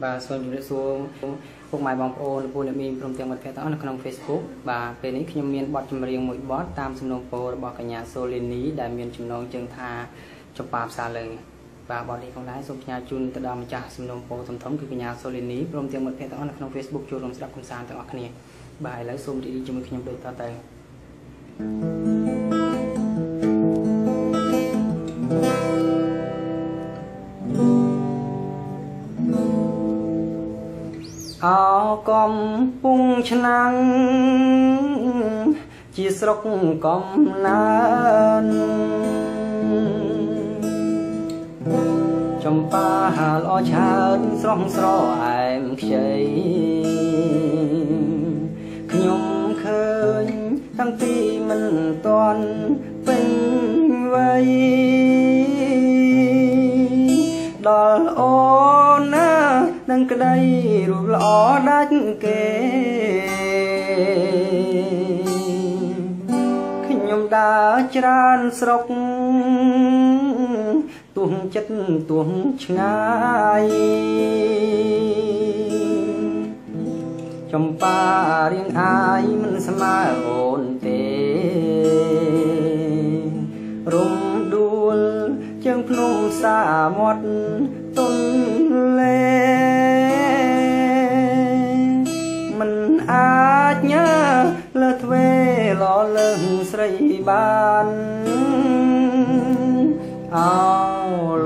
បាទសូមជម្រាបសួរពុកម៉ែបងប្អូនលោកពូអ្នកមីងព្រមទាំងមិត្តភ័ក្តិទាំងអស់នៅក្នុង Facebook បាទពេលនេះខ្ញុំមានបទចម្រៀងមួយបទតាមសំណូមពររបស់កញ្ញាសូលីនីដែលមានចំណងជើងថាចំប៉ាផ្សារលើបាទបទនេះផងដែរសូមផ្ញើជូនទៅដល់ម្ចាស់សំណូមពរធំៗគឺកញ្ញាសូលីនីព្រមទាំងមិត្តភ័ក្តិទាំងអស់នៅក្នុង Facebook ចូលរួមស្ដាប់កម្សាន្តទាំងអស់គ្នាបាទឥឡូវសូមរីករាយជាមួយខ្ញុំដូចតទៅអោកំពុងឆ្នាំងជាស្រុកកំណើនចំប៉ាល្អឆើតស្រស់ស្រអែមខ្ចីខ្ញុំឃើញតាំងពីមិនទាន់ពេញវ័យដល់អូនណានឹងក្តីរូបល្អដាច់គេខ្ញុំដើរច្រើនស្រុកទោះចិត្តទោះឆ្ងាយចំប៉ារៀងអាយមិនស្មើអូនទេរំដួលជើងភ្នំសាមាត់ទុនលេមិនអាចញើលើទ្វេឡលើងស្រីបានអោ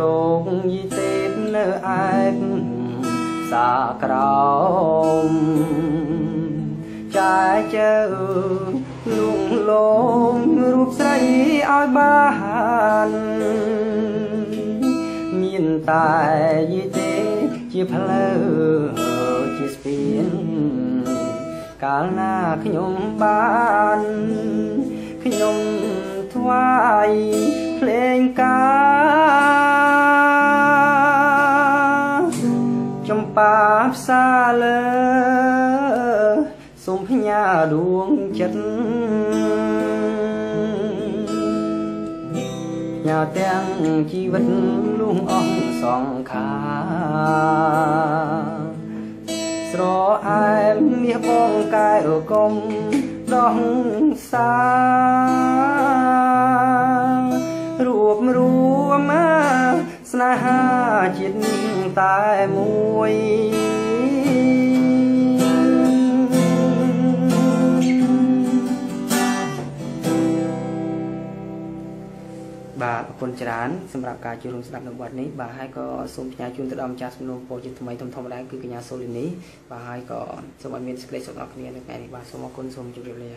លោកយីទេពនៅអែបសាក្រោមចែជើលួងលោមរូបស្រីឲ្យបានមានតែយីទេជាផ្លូវជាស្ពានកាលណាខ្ញុំបានខ្ញុំថ្វាយភ្លេងការចំប៉ាផ្សារលើសូមផ្ញើដួងចិត្តញ៉ាទាំងជីវិតលួងអស់សង្ខាស្រអែមមាសបងកែវកុំដោះសារួបរួមស្នេហាជាតិតែមួយបាទអរគុណច្រើនសម្រាប់ការចូលរួមស្ដាប់នៅបទនេះបាទហើយក៏សូមផ្ញើជូនទៅដល់ម្ចាស់សំណូមពរជាថ្មីធំៗដែរគឺកញ្ញាសូលីនីបាទហើយក៏សូមឲ្យមានសេចក្តីសុខដល់គ្នានៅថ្ងៃនេះបាទសូមអរគុណសូមជម្រាបលា